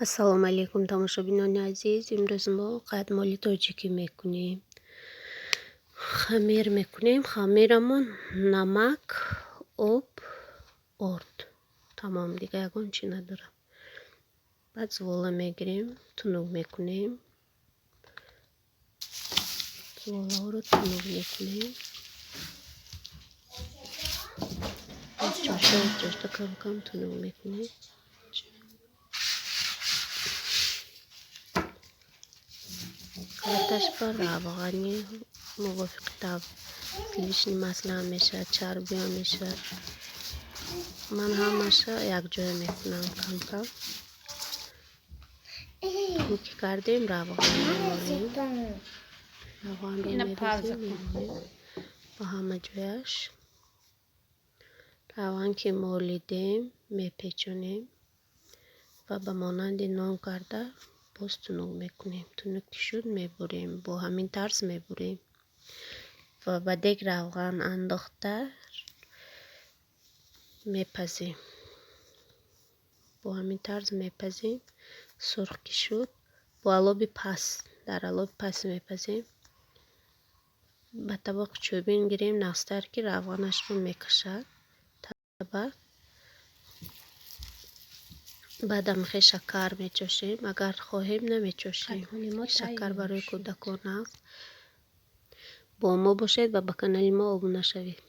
Ассалому алайкум, тамошобинони азиз. Имрӯз мо қадмоли тоҷикӣ мекунем. Хамир мекунем. Хамирамон намак, об, орд. Тамом, дига ягон чӣ надорам. Баъд зувола мегирем, тунук мекунем. Зуволаҳоро тунук мекунем. Чошта чошта, кам кам тунук мекунем. Қадаш ба равғани мувофиқи табъ, сливочный масло ҳам мешавад, чарбиам мешавад. Ман ҳамаша якҷоя мекунам кам-кам. Тунук ки кардем, равған мемолем. Равғанро мерезем, мемолем ба ҳама ҷояш. Равған ки молидем, мепечонем ва ба монанди нон карда боз тунук мекунем. Тунук ки шуд, мебурем. Бо ҳамин тарз мебурем ва ба дег равған андохта мепазем. Бо ҳамин тарз мепазем. Сурх ки шуд, бо алоби паст, дар алоби паст мепазем. Ба табоқи чӯбин гирем, нағзтар, ки равғанашро мекашад табақ. Баъдам хе шакар мечошем. Агар хоҳем, намечошем. Шакар барои кӯдакон аст. Бо мо бошед ва ба канали мо обуна шавед.